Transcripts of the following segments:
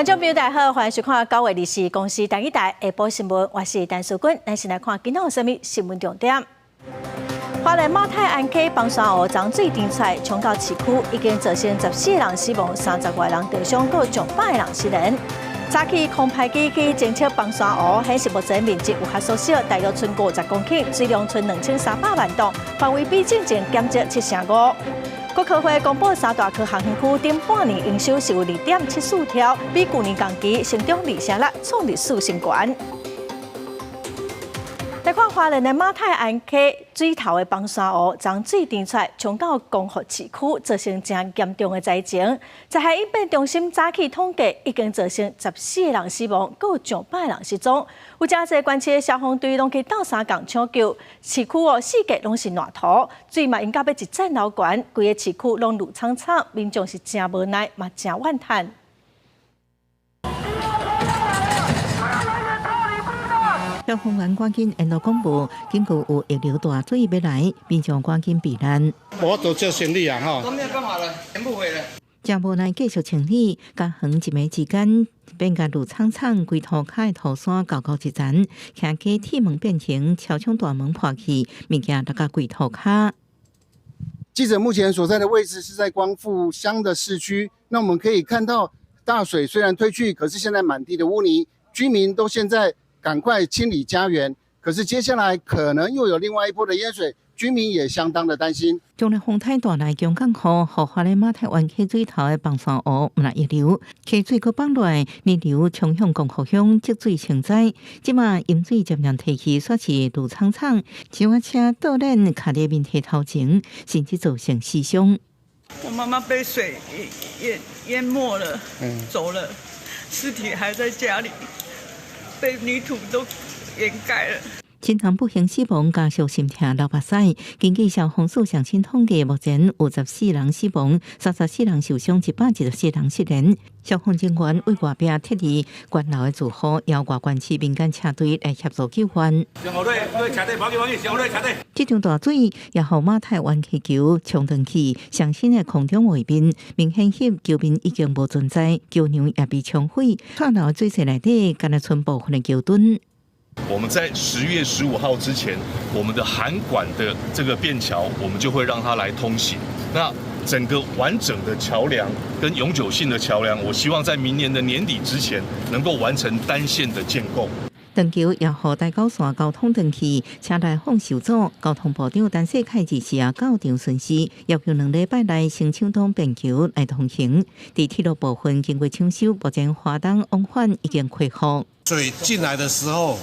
觀眾朋友大家好，歡迎收看9月24公視台語台下晡新聞，我是陳淑君。咱先來看今仔有啥物新聞重點。花蓮馬太鞍溪崩山湖漲水漲出來，衝到市區，已經造成14人死亡，30外人受傷，閣上百人失聯。早起空拍機去偵測崩山湖，顯示目前面積有較縮小，大約賰50公頃，水量賰2300萬噸，範圍比進前減少七成五。國科會公布三大科學園區頂半年營收是有2.74兆，比舊年同期成長2成6，創歷史新高。來看花蓮的馬太鞍溪水頭的崩山湖，漲水漲出來，衝到光復市區，造成誠嚴重的災情。災害應變中心早起統計，已經造成14個人死亡，閣有上百人失蹤。有誠濟縣市的消防隊攏去鬥相共搶救，市區哦四界攏是爛塗，水嘛淹甲欲一層樓懸，規個市區攏綠蒼蒼，民眾是誠無奈，嘛誠怨嘆。消防員趕緊聯絡廣播，警告有溢流大水欲來，民眾趕緊避難。無法度做清理啊！吼，都沒有辦法了，全部毀了。誠無奈繼續清理，甲遠一暝之間變甲綠蒼蒼，規塗跤的塗山厚厚一層，徛家鐵門變形，敲窗大門破去，物件落甲規塗跤。記者目前所在的位置是在光復鄉的市區，那我們可以看到大水雖然退去，可是現在滿地的污泥，居民都現在趕快清理家園，可是接下來可能又有另外一波的淹水，居民也相當的擔心。強烈風颱帶來強降雨，予花蓮馬太灣溪水頭的崩山湖毋但溢流，溪水閣放落來，泥流衝向光復鄉積水成災。這馬淹水漸漸退去，煞是綠蒼蒼，小車倒輪卡佇面體頭前，甚至造成死傷。我媽媽被水淹沒了，走了，屍體還在家裡。被泥土都掩蓋了。親人不幸死亡，家屬心痛流目屎。根據消防署上新統計，目前有14人死亡，34人受傷，114人失聯。消防人員為外壁撤離懸樓的住戶，邀外縣市民間車隊來協助救援。這場大水也予馬太灣溪橋沖斷去，上新的空中畫面明顯翕橋面已經無存在，橋梁也被沖毀，破樓水勢內底干焦賰部分的橋墩。我們在10月15號之前，我們的涵管的這個便橋，我們就會讓它來通行。那整個完整的橋梁跟永久性的橋梁，我希望在明年的年底之前能夠完成單線的建構。斷橋也予台九線交通斷去，車來訪受阻。交通部長陳世凱日時也到場巡視，要求2禮拜內先搶通便橋來通行。佇鐵路部分經過搶修，目前花東往返已經恢復。水進來的時候，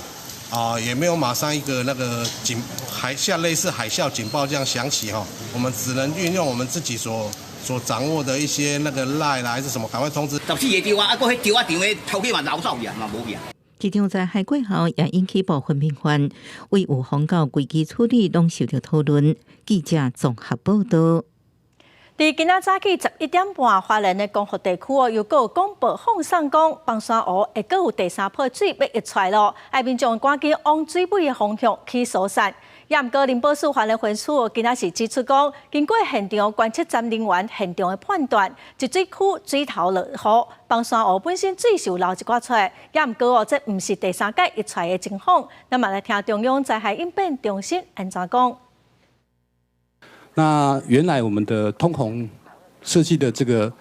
啊，也沒有馬上一個那個警海像類似海嘯警報這樣響起哈，我們只能運用我們自己所掌握的一些那個 LINE 啦，還是什麼，趕快通知。14個柱啊，啊，閣彼柱仔場的頭家嘛流走去啊，嘛無去啊。這場災害過後，也引起部分民怨，為有防到危機處理，攏受著討論。記者綜合報道。佇今仔早起11點半，花蓮的光復地區哦，又閣有廣播放送講，崩山湖會閣有第三波水欲溢出來囉，愛民眾趕緊往水尾的方向去疏散。也毋過林寶樹花蓮分署今仔是指出講，經過現場觀測站人員現場的判斷，集水區水頭落雨，崩山湖本身水是有流一寡出來，也毋過哦，這毋是第三擺溢出來的情況。咱嘛來聽中央災害應變中心按怎講。那原來我們的通洪設計的這個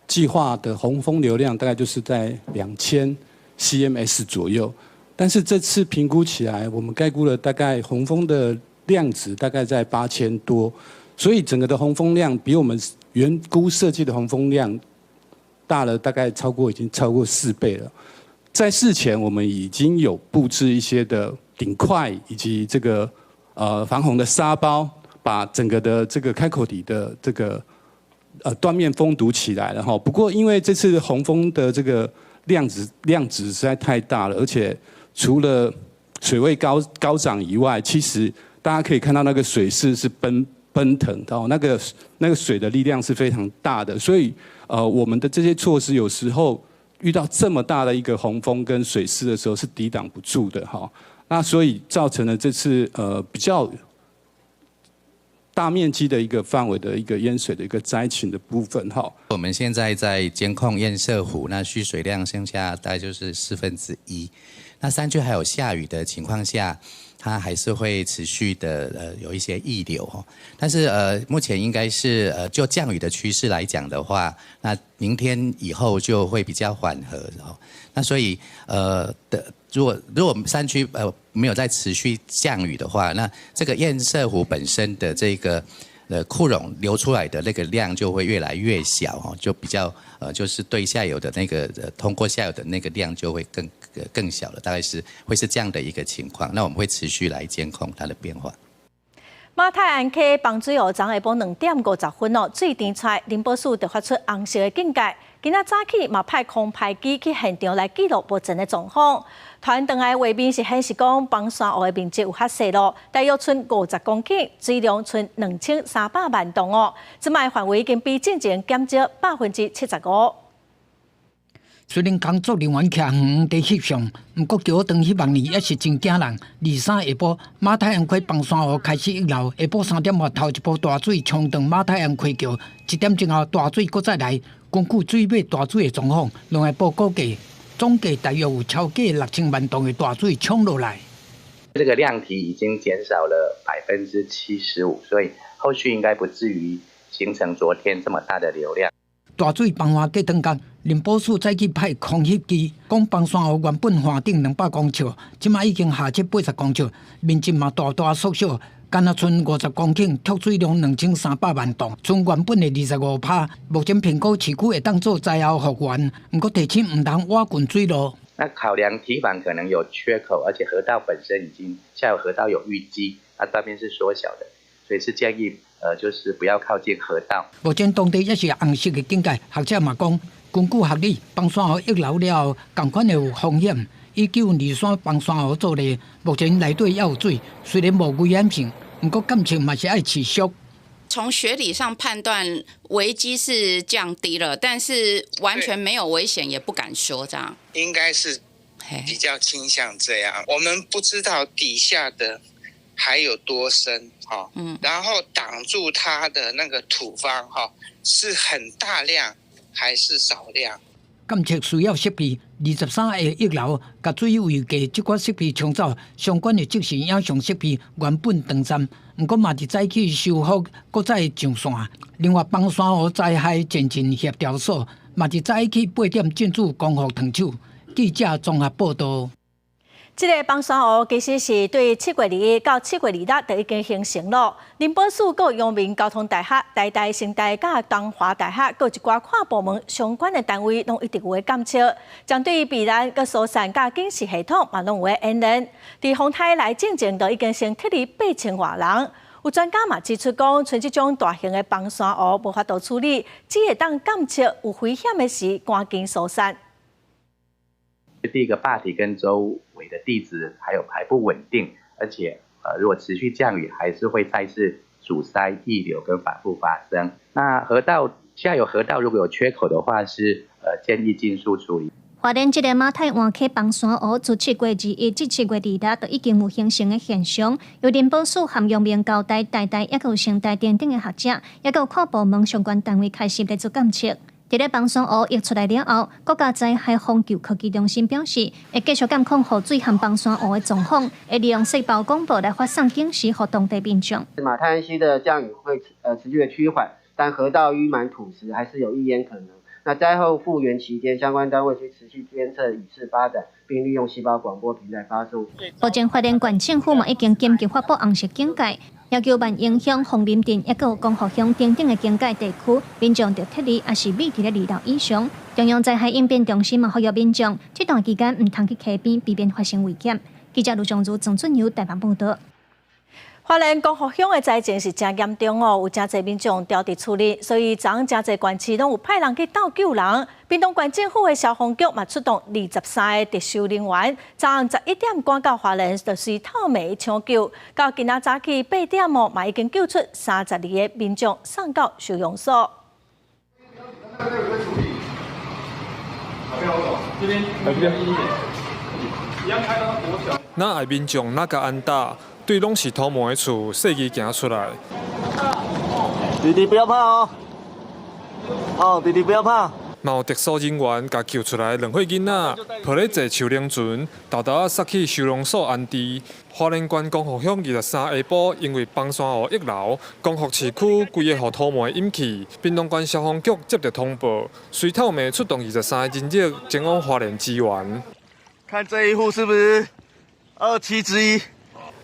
計劃的洪峰流量大概就是在2000 CMS 左右，但是這次評估起來，我們概估了大概洪峰的量值大概在8000多，所以整個的洪峰量比我們原估設計的洪峰量大了大概超過已經超過4倍了。在事前我們已經有布置一些的頂塊以及這個防洪的沙包。把整個的這個開口堤的這個斷面封堵起來了哈。不過因為這次洪峰的這個量值實在太大了，而且除了水位高漲以外，其實大家可以看到那個水勢是奔騰的，那個水的力量是非常大的，所以我們的這些措施有時候遇到這麼大的一個洪峰跟水勢的時候是抵擋不住的哈。那所以造成了這次比較大面積的一個範圍的一個淹水的一個災情的部分哈。我們現在在監控堰塞湖，那蓄水量剩下大概就是1/4。那山區還有下雨的情況下，它還是會持續的有一些溢流哦。但是目前應該是就降雨的趨勢來講的話，那明天以後就會比較緩和哦。那所以如果山區沒有再持續降雨的話，那這個堰塞湖本身的這個庫容流出來的那個量就會越來越小哦，就比較就是對下游的那個通過下游的那個量就會更小了，大概是會是這樣的一個情況。那我們會持續來監控它的變化。馬太鞍溪枋水湖昨下晡2點50分哦，水湳出來，林保署就發出紅色的警戒。今仔早起嘛派空拍機去現場來記錄目前的狀況。傳轉來畫面是顯示講枋山湖的面積有較細囉，大約賰50公頃，水量賰2300萬噸哦。這擺範圍已經比進前減少75%。雖然工作人員徛遠遠佇翕相，毋過橋長彼萬年也是真驚人。23下晡，馬太鞍溪枋山湖開始溢流，下晡3點外頭一波大水沖斷馬太鞍溪橋，1點鐘後大水閣再來。根據水尾大水的狀況，農業部估計總計大約有超過6000萬噸的大水沖落來。這個量體已經減少了75%，所以後續應該不至於形成昨天這麼大的流量。大水崩岸過當工，林保署早起派空翕機，講枋山湖原本岸頂200公尺，這擺已經下切80公尺，面積嘛大大縮小，干焦賰50公頃，蓄水量2300萬噸，賰原本的25%。目前評估市區會當做災後復原，毋過提醒毋通挖滾水路。那考量堤防可能有缺口，而且河道本身已經下游河道有淤積，那斷面是縮小的，所以是建議，就是不要靠近河道。目前當地也是紅色的警戒，學者嘛講，根據學理，枋山湖溢流了後，仝款會有風險。以923枋山湖做例，目前內底猶有水，雖然無危險性，毋過監測嘛是愛持續。從學理上判斷，危機是降低了，但是完全沒有危險也不敢說這樣。應該是比較傾向這樣，我們不知道底下的還有多深，哈，然後擋住它的那個土方，哈，是很大量還是少量？監測需要設備，23個溢流，共水位計這款設備沖走，相關的即時影像設備原本斷站，毋過嘛佇早起修復，閣再上線。另外，枋山湖災害前進協調所嘛佇早起8點進駐光復糖廠。記者綜合報道。這個枋山湖其實是對7月21到7月26就已經形成咯。林保署、閣陽明交通大學、台大、成大、佮東華大學，閣一寡跨部門相關的單位，攏一直有咧監測，針對避難、佮疏散、佮警示系統嘛，攏有咧演練。佇風颱來進前，就已經先撤離8000外人。有專家嘛指出講，像這種大型的枋山湖無法度處理，只會當監測有危險的時，趕緊疏散。第一個壩體跟周圍的地質還有還不穩定，而且如果持續降雨，還是會再次阻塞溢流跟反覆發生。那河道下游河道如果有缺口的話，是建議盡速處理。花蓮這個馬太灣溪枋山湖自7月21至7月26就已經有形成的現象，由林保署和陽明交大、台大、抑閣有成大等等的學者，抑閣有跨部門相關單位開始來做監測。佇咧枋山湖溢出來了後，國家災害防救科技中心表示，會繼續監控雨水和枋山湖的狀況，會利用細胞廣播來發送警示予當地民眾。馬太鞍溪的降雨會持續的趨緩，但河道淤滿土石還是有溢淹可能。那災後復原期間，相關單位需持續監測雨勢發展，並利用細胞廣播平台發送。目前花蓮縣政府嘛已經緊急發布紅色警戒，要求萬榮鄉、鳳林鎮、抑閣有光復鄉等等的警戒地區，民眾著撤離，抑是避佇咧2樓以上。中央災害應變中心嘛呼籲民眾，這段期間毋通去溪邊，避免發生危險。記者盧尚如、曾俊友台北報道。花蓮光復鄉的災情是誠嚴重哦，有誠濟民眾牢佇厝裡，所以昨昏誠濟縣市攏有派人去鬥救人。屏東縣政府的消防局嘛出動23個特修人員，昨昏11點趕到花蓮，就隨透暝搶救。到今仔早起8點哦，嘛已經救出32個民眾送到收容所。若愛民眾若共按打，對攏是土毛的厝，細枝行出來。弟弟不要怕哦，哦，弟弟不要怕。嘛有特搜人員共救出來兩歲囡仔，抱咧坐收容船，沓沓仔煞去收容所安置。花蓮縣光復鄉23下晡，因為枋山湖溢流，光復市區規个予土糜淹去。屏東縣消防局接著通報，隨透暝出動23个人力前往花蓮支援。看這一戶是不是27之一？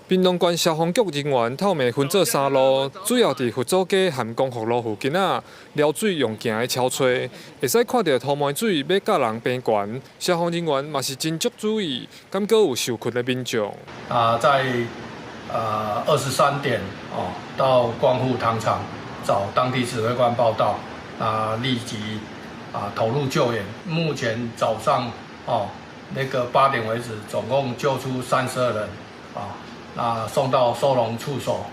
屏東縣消防局人員透暝分做三路，主要佇佛祖街和光復路附近仔撩水用行的撨揣，會使看著土糜水欲佮人平懸。消防人員嘛是真足注意，敢閣有受困的民眾。啊，在23點哦，到光復糖廠找當地指揮官報到，啊，立即投入救援。目前早上哦那個8點為止，總共救出32人啊。啊，送到收容處所。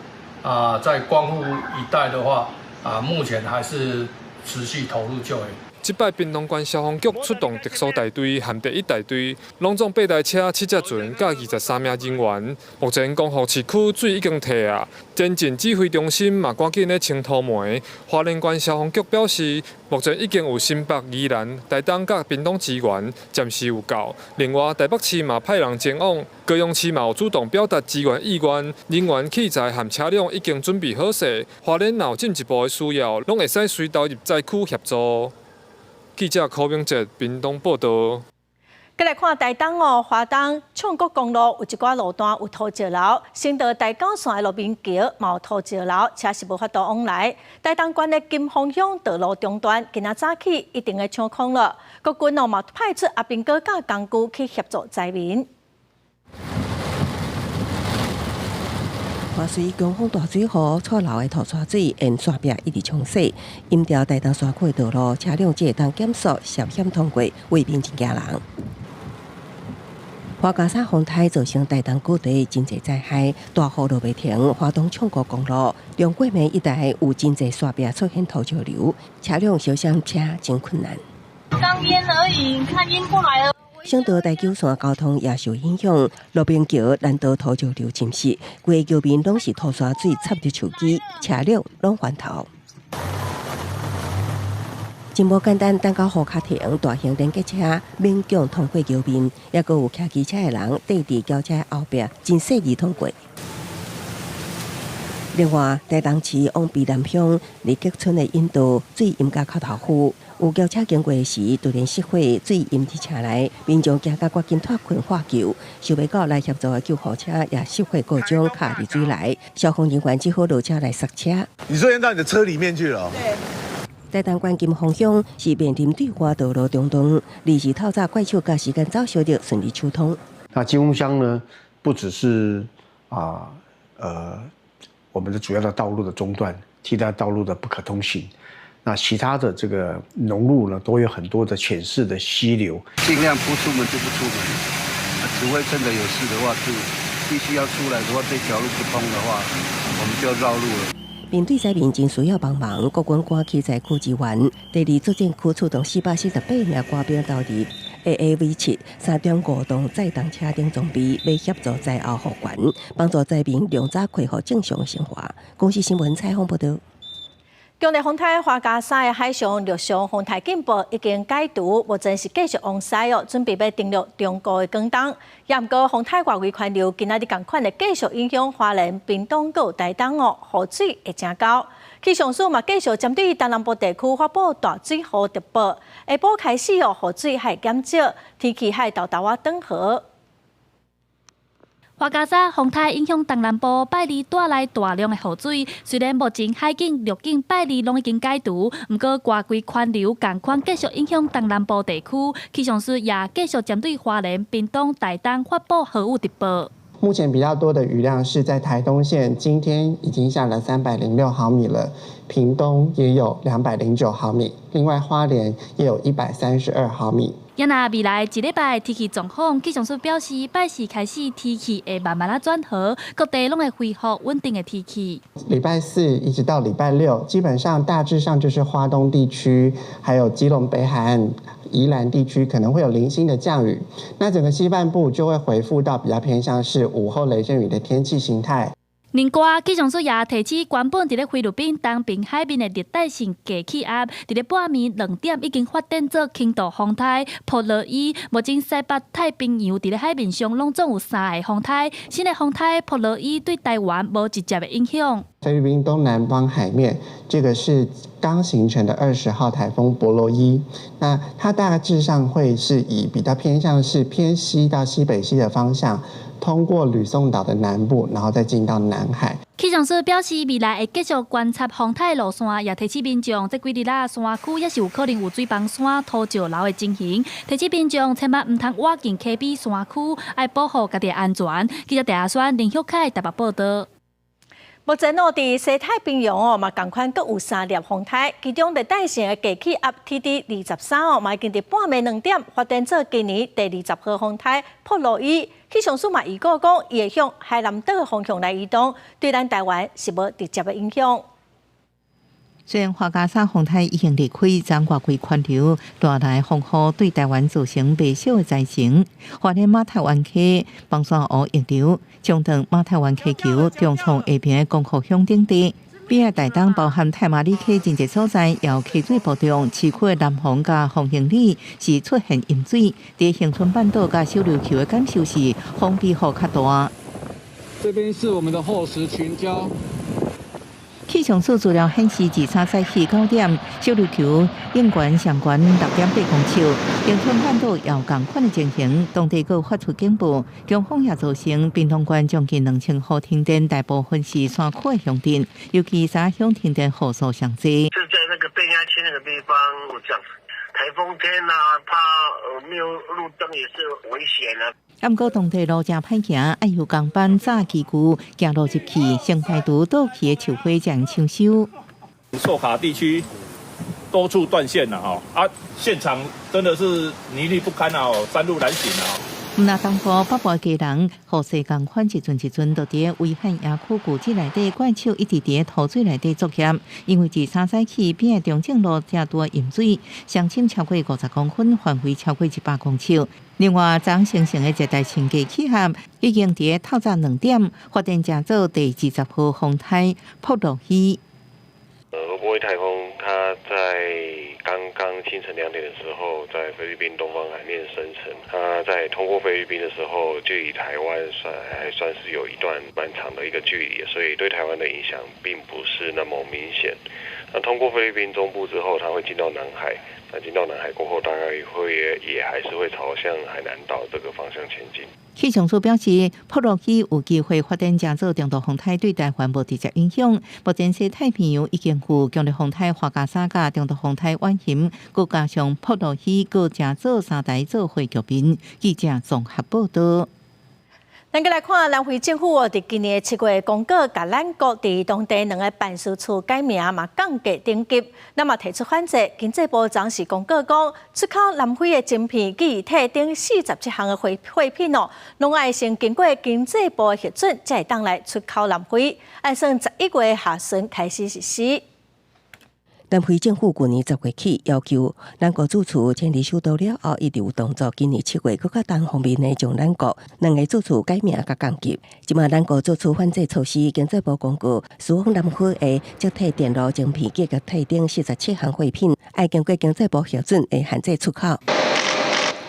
啊，在光復一帶的話，啊，目前還是持續投入救援。這擺屏東縣消防局出動特搜大隊和第一大隊，攏總8台車、7隻船，佮23名人員。目前光復市區水已經退啊，前進指揮中心嘛趕緊咧清土糜。花蓮縣消防局表示，目前已經有新北、宜蘭、台東佮屏東支援，暫時有夠。另外，台北市嘛派人前往，高雄市嘛有主動表達支援意願，人員器材和車輛已經準備好勢。花蓮若有進一步的需要，攏會使隨投入災區協助。記者柯明哲屏東報道。閣來看台東哦，花東暢國公路有一寡路段有土石流，新竹台九線的鹿鳴橋嘛有土石流，車是無法度往來。台東縣的金峰鄉道路中段，今仔早起一定會搶空了。國軍哦嘛派出阿兵哥佮工具去協助災民。伴隨強風大水雨，錯流的土沙水沿山壁一直沖洗，淹掉台東山區的道路，車輛只會當減速涉險通過，畫面真驚人。花家山風颱造成台東各地真濟災害，大雨落袂停，花東暢國公路中過暝一帶有真濟山壁出現土石流，車輛小廂車真困難。剛淹而已，你看淹過來了。省道台九線交通也受影響，鹿鳴橋難道土石流侵蝕，規個橋面攏是土沙水插入樹枝，車輛攏翻頭。真無簡單，等到雨較停，大型連結車勉強通過橋面，猶閣有騎機車的人綴佇轎車後壁，真細膩通過。另外，台東市往卑南鄉立吉村的引道水淹到膝頭遠，有轎車經過時突然失火，水淹佇車內，民眾驚甲趕緊脫困喝救，想袂到來協助的救護車也失火故障卡佇水內，消防人員只好落車來剎車。你說淹到你的車裡面去了？對。台東縣金峰鄉是面臨對外道路中斷，二是透早怪手佮時間早小得順利暢通。那金峰鄉呢，不只是我們的主要的道路的中斷，替代道路的不可通行，那其他的這個農路呢，都有很多的淺勢的溪流。盡量不出門就不出門，除非真的有事的話，就必須要出來的話，這條路不通的話，我們就要繞路了。面對災民真需要幫忙，國軍趕去災區支援。第二作戰區出動448名官兵投入 AAV7 3.5噸載重車等裝備，欲協助災後復原，幫助災民量早恢復正常生活。公視新聞採訪報導。強烈風颱樺加沙的海上陸上風颱警報已經解除，目前是繼續往西哦，準備欲登陸中國的廣東。也毋過風颱外圍環流今仔日仝款會繼續影響花蓮、屏東閣有台東哦，雨水會誠厚。氣象署嘛繼續針對東南部地區發布大水雨特報，下晡開始哦，雨水會減少，天氣會沓沓仔轉好。樺加沙風颱影響東南部，拜二帶來大量的雨水。雖然目前海警、陸警拜二攏已經解除，毋過外圍環流仝款繼續影響東南部地區。氣象署也繼續針對花蓮、屏東、台東發布豪雨特報。目前比較多的雨量是在台東縣，今天已經下了306毫米了，屏東也有209毫米，另外花蓮也有132毫米。也若未來一禮拜天氣狀況，氣象署表示，拜四開始天氣會慢慢仔轉好，各地攏會恢復穩定的天氣。禮拜四一直到禮拜六，基本上大致上就是花東地區，還有基隆北海岸、宜蘭地區可能會有零星的降雨。那整個西半部就會恢復到比較偏向是午後雷陣雨的天氣形態。另外，氣象署也提醒，原本佇咧菲律賓東爿海面的熱帶性低氣壓，佇咧半暝2點已經發展做輕度風颱波羅伊。目前西北太平洋佇咧海面上攏總有三个風颱，新的風颱波羅伊對台灣無直接的影響。菲律賓東南方海面，這個是剛形成的20號颱風博羅伊，那它大致上會是以比較偏向是偏西到西北西的方向，通過呂宋島的南部，然後再進到南海。氣象署表示，未來會繼續觀察風颱路線，也提醒民眾，這幾日仔山區也是有可能有水崩山、土石流的情形。提醒民眾千萬毋通倚近溪邊山區，愛保護家己的安全。記者鄭阿宣、林旭凱台北報道。目前哦，佇西太平洋哦，嘛仝款閣有三粒風颱，其中熱帶性的低氣壓 TD 23哦，嘛已經佇半暝2點發展做今年第20號風颱波羅伊。氣象署嘛預告講，伊會向海南島的方向來移動，對咱台灣是無直接的影響。雖然樺加沙風颱已經離開，將外圍環流帶來風雨，對台灣造成袂小的災情。花蓮馬太灣溪崩山湖溢流，衝斷馬太灣溪橋，重創下爿的光復鄉等地。邊仔台東包含太麻里溪真濟所在，有溪水暴漲，市區的南橫佮豐興里是出現淹水。佇恆春半島佮小琉球的感受是風比雨較大。這邊是我們的厚實群礁。氣象署資料顯示，23早起9點，小琉球應懸上懸6.8公尺，恆春半島也有仝款的情形，當地閣發出警報，強風也造成屏東縣將近2000戶停電，大部分是山區的鄉鎮，尤其三鄉停電戶數上濟。就在那個變壓器那個地方故障，颱風天啊，怕沒有路燈也是危險啊。毋過當地路誠歹行，愛由工班紮機具行路入去，先排除倒去的樹花才能搶修。壽卡地區多處斷線啦，吼啊！現場真的是泥濘不堪啊，山路難行啊。毋若東部北部家人，雨勢仝款一陣一陣，都佇威漢野區舊址內底怪手一直佇塗水內底作業，因為23早起邊的中正路正拄淹水，上深超過50公分，範圍超過100公尺。另外，昨生成的熱帶性低氣壓已經佇透早2點發展成做第20號風颱波羅希。羅波伊颱風，它在剛剛清晨2點的時候，在菲律賓東方海面生成。它在通過菲律賓的時候，距離台灣算還算是有一段蠻長的一個距離，所以對台灣的影響並不是那麼明顯。那通過菲律賓中部之後，它會進到南海。那進到南海過後，大概會也還是會朝向海南島這個方向前進。氣象署表示，波羅希有機會發展成做中度風颱，對台灣無直接影響。目前西太平洋已經有強烈風颱樺加沙佮中度風颱婉賢，閣加上波羅希，閣成做三台做伙局面。記者綜合報道。咱閣來看南非政府哦，佇今年7月公告，共咱國佇當地兩个辦事處改名嘛，降低等級。那麼提出反制，經濟部昨時公告講，出口南非的晶片、記憶體等47項的貨品哦，攏愛先經過經濟部的核准，才會當來出口南非。按算11月下旬開始實施。南非政府去年10月起要求咱國駐處遷離首都了後，一直有動作。今年7月，閣較單方面的將咱國兩个駐處改名佮降級。這馬咱國做出反制措施，經濟部公告，輸往南非的積體電路晶片、記憶體等47項貨品，愛經過經濟部核准，會限制出口。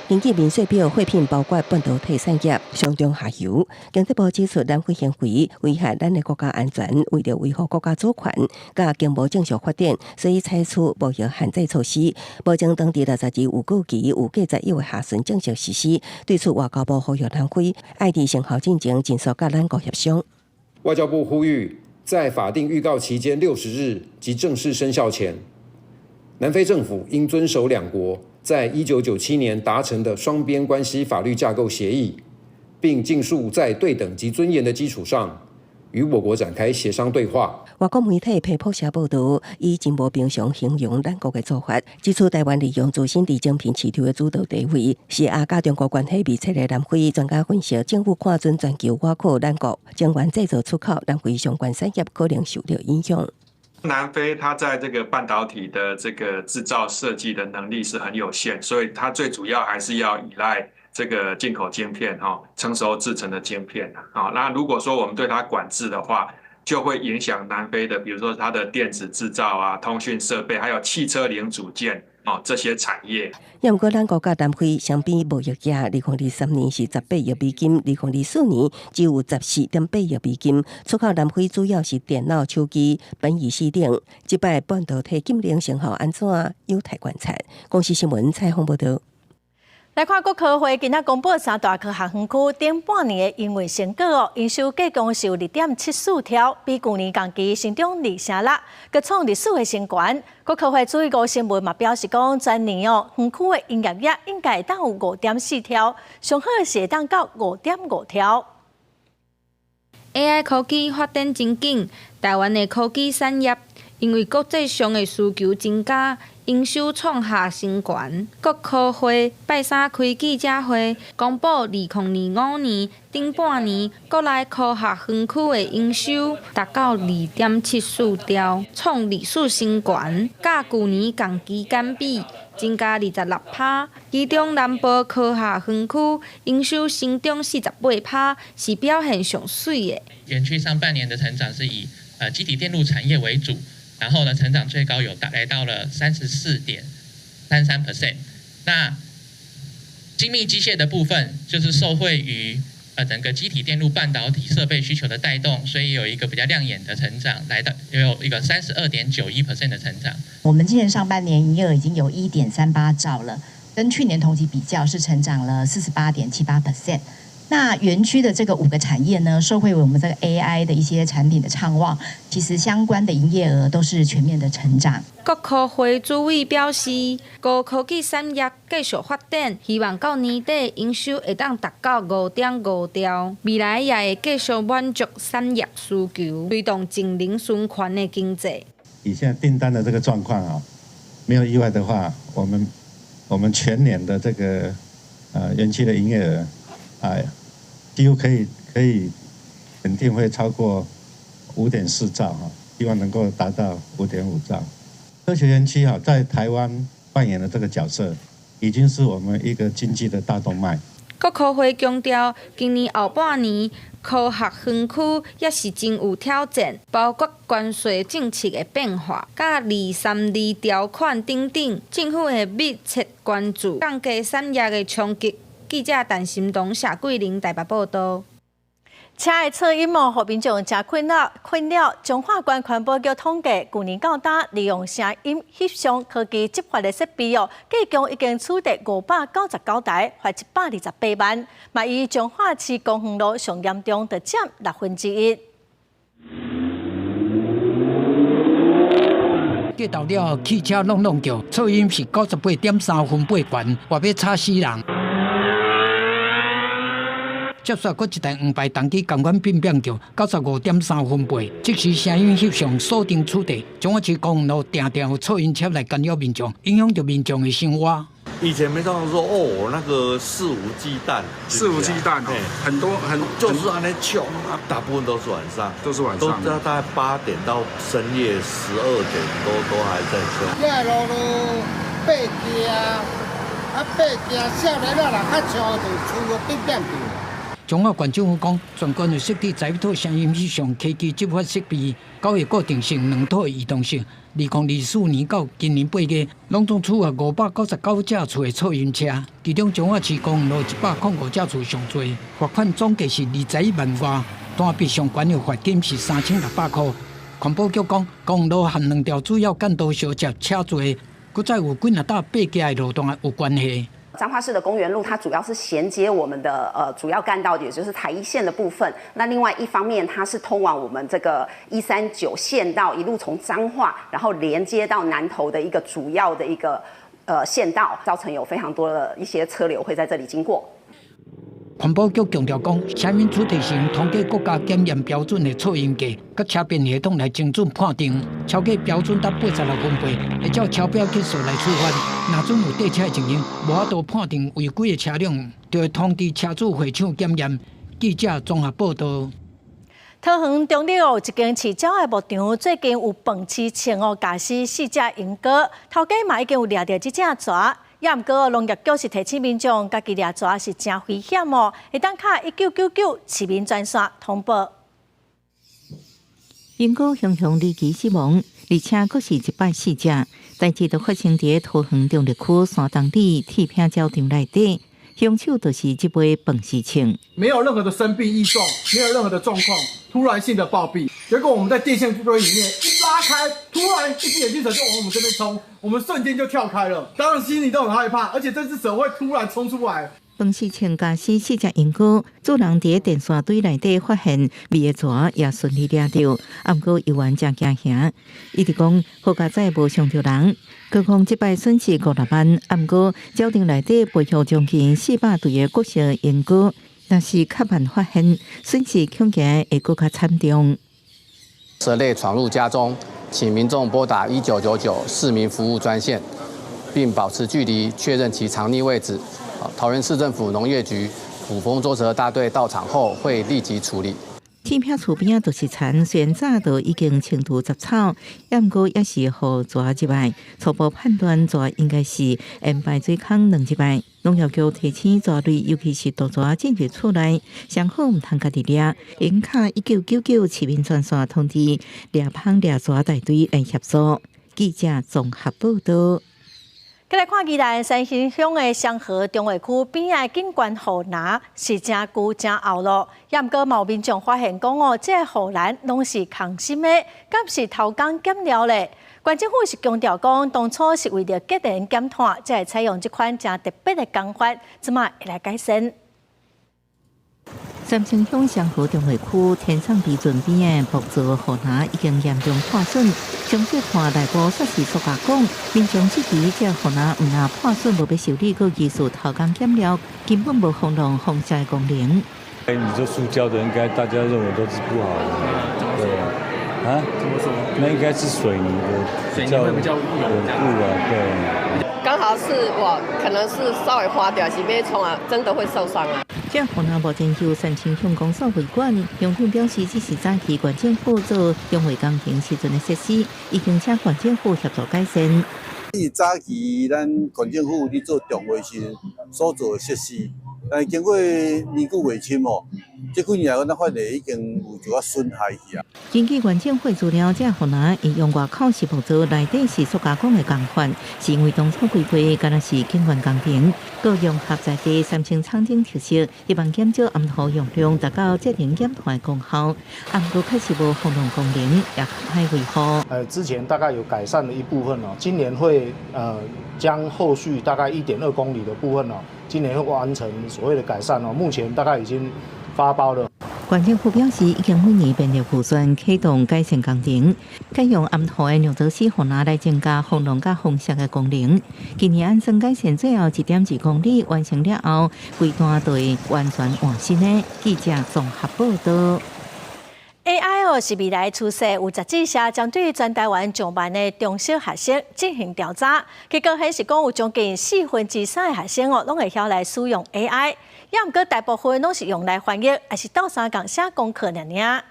根據明細表，貨品包括半導體產業上中下游。經濟部指出，南非行為危害咱的國家安全，為著維護國家主權佮經貿正常發展，所以採取貿易限制措施。目前當地60日預告期預計11月下旬正式實施。對此，外交部呼籲南非愛佇生效進前，盡速佮咱國協商。外交部呼籲，在法定預告期間60日及正式生效前，南非政府應遵守兩國在1997年達成的雙邊關係法律架構協議，並盡速在對等及尊嚴的基礎上，與我國展開協商對話。外國媒體彭博社報道，以真無平常形容咱國的做法，指出台灣利用自身佇晶片市場的主導地位，施壓佮中國關係密切的南非。專家分析，政府看準全球倚靠咱國晶圓製造出口，南非相關產業可能受到影響。南非它在這個半導體的這個製造設計的能力是很有限，所以它最主要還是要依賴這個進口晶片，哈，成熟製程的晶片啊。那如果說我們對它管制的話，就會影響南非的，比如說它的電子製造啊、通訊設備，還有汽車零組件哦這些產業。也毋過，咱國佮南非雙邊貿易額，2023年是18億美金，2024年只有14.8億美金。出口南非主要是電腦、手機、苯乙烯等。這擺半導體禁令成效按怎，有待觀察。公視新聞蔡峰報道。來看國科會今仔公布三大科學園區頂半年的營運成果哦，營收計共是有2.74兆，比舊年同期成長2成6，閣創歷史的新高。國科會主委吳新文嘛表示講，全年哦園區的營業額應該會當有5.4兆，上好是會當到5.5兆。 AI 科技發展真緊，台灣的科技產業因為國際上的需求增加，營收創下新高。國科會拜三開記者會，公布2025年頂半年國內科學園區的營收達到2.74兆，創歷史新高，佮舊年同期間比增加26%。其中南部科學園區營收成長48%，是表現上媠的。園區上半年的成長是以積體電路產業為主。然後呢，成長最高有達來到了34.33%。那精密機械的部分，就是受惠於整個積體電路半導體設備需求的帶動，所以有一個比較亮眼的成長，來到有一個32.91% 的成長。我們今年上半年營業額已經有1.38兆了，跟去年同期比較是成長了48.78%。那園區的這個五個產業呢，受惠於我們這個 AI 的一些產品的暢旺，其實相關的營業額都是全面的成長。國科會主委表示，高科技產業繼續發展，希望到年底營收會當達到5.5兆，未來也會繼續滿足產業需求，推動淨零循環的經濟。以現在訂單的這個狀況啊，沒有意外的話，我們全年的這個園區的營業額，哎，幾乎可以肯定會超過5.4兆哈，希望能夠達到5.5兆。科學園區哈，在台灣扮演的這個角色，已經是我們一個經濟的大動脈。國科會強調，今年後半年科學園區也是真有挑戰，包括關稅政策的變化、佮232條款等等，政府會密切關注，降低產業的衝擊。記者陳心彤、謝桂玲台北報道。車的噪音哦，予民眾誠困擾。困擾。彰化縣環保局統計，舊年到今利用聲音翕相科技執法的設備哦，計共已經取締599台，罰128萬。嘛，以彰化市公園路上嚴重，就佔1/6。過頭了，汽車挵挵叫，噪音是98.3分貝懸，話欲吵死人。接續閣一台黃牌重機仝款變變叫，95.3分貝，即時聲音翕相鎖定取締，彰化市公園路定定有噪音車來干擾民眾，影響著民眾的生活。以前沒這樣說哦，那個肆無忌憚，肆無忌憚，很多很就是按呢唱啊，大部分都是晚上，都是晚上，都大概8點到深夜12點多都還在唱。這路路八架，啊八架少年仔人較唱就厝個變變叫。彰化縣政府講，全縣有設置11套聲音翕相科技執法設備，9個固定式，2套移動式。2024年到今年8月，攏總處罰599隻厝的噪音車，其中彰化市公園路105隻厝上濟，罰款總計是21萬外，單筆上懸的罰金是3600塊。環保局講，公園路和兩條主要幹道相接車濟，閣再有幾若搭八架的路段有關係。彰化市的公園路，它主要是銜接我們的主要幹道，也就是台一線的部分。那另外一方面，它是通往我們這個139線道，一路從彰化，然後連接到南投的一個主要的一個線道，造成有非常多的一些車流會在這裡經過。環保局強調講，聲音取締是通過國家檢驗標準的噪音計，佮車辨系統來精準判定，超過標準達86分貝，會照超標級數來處罰。若準有綴車的情形，無法度判定違規的車輛，就會通知車主回廠檢驗。記者綜合報道。桃園中壢有一間飼鳥的牧場，最近有飯飼銃哦，咬死四隻鸚哥，頭家嘛已經有掠著這隻蛇。也毋過農業局是提醒民眾，家己掠蛇是誠危險哦，會當敲1999市民專線通報。鸚鵡雄雄離奇死亡，而且閣是一擺四隻，代誌就發生佇桃園中壢區山東里鐵坪鳥場內底，兇手就是這尾飯匙銃。沒有任何的生病異狀，沒有任何的狀況，突然性的暴斃。結果我們在電線堆裡面一拉開，突然一隻眼鏡蛇就往我們這邊衝，我們瞬間就跳開了，當時心裡都很害怕，而且這隻蛇會突然衝出來。飯匙銃咬死四隻鸚鵡，主人佇電線堆內底發現蜊的蛇也順利掠著，毋過猶原誠驚嚇。伊直講好佳哉無傷著人，何況這擺損失5、6萬，毋過鳥場內底培育將近400對的國色鸚鵡，若是較慢發現，損失恐驚會閣較慘重。蛇類闖入家中，請民眾撥打1999市民服務專線，並保持距離，確認其藏匿位置。桃園市政府農業局捕風捉蛇大隊到場後，會立即處理。鐵坪厝邊仔就是田，雖然早就已經清除雜草，也毋過也是予蛇入來。初步判斷蛇應該是沿排水孔鑽入來。農業局提醒蛇類，尤其是毒蛇進入厝內，上好毋通家己掠，應敲1999市民專線通知掠蜂掠蛇大隊來協助。記者綜合報道。再來看宜蘭三星鄉的双和重劃區邊仔的景觀護欄是誠舊誠厚咯，也毋過嘛有民眾發現講哦，這個護欄攏是空心的，敢是偷工減料咧？縣政府是強調講，當初是為著節能減碳，才會採用這款誠特別的工法，這馬會來改善。三星鄉雙和重劃區天送埤圳邊的木造護欄已經嚴重破損，詳細看內部煞是塑膠管，民眾質疑這護欄毋但破損無欲修理，閣疑似偷工減料，根本無防浪防瀉的功能。哎，你說塑膠的，應該大家認為都是不好的，對啊？怎麼說？那應該是水泥的，水泥會比較穩固啊，對。剛好是我可能是稍微滑掉，是欲衝啊，真的會受傷啊。這護欄目前由三星鄉公所維管，鄉長表示，這是早期縣政府做重劃工程時陣的設施，已經請縣政府協助改善。早期咱縣政府佇做重劃時所做的設施，但經過年久月深哦，這幾年來，咱發現已經有一寡損害去啊。根據縣政府資料，這護欄會用外口是木造，內底是塑膠管的工法，是因為當初規劃敢若是景觀工程，閣融合在地三星場景特色，希望減少頷土用量，達到節能減碳的功效。毋過確實無防浪功能，也較歹維護。之前大概有改善了一部分哦，今年會將後續大概1.2公里的部分哦，今年會完成所謂的改善哦。目前大概已經發包了。縣政府表示，已經每年編列預算啟動改善工程，改用頷土的尿藻絲護欄來增加防浪佮防瀉的功能。今年按算改善最後1.2公里完成了後，規段就會完全換新的。記者綜合報道。 AI 哦是未來趨勢，有雜誌社針對全台灣上萬的中小學生進行調查，結果顯示講有將近3/4的學生哦，攏會曉來使用 AI，也毋過大部分攏是用來翻譯，抑是鬥相共寫功課爾爾。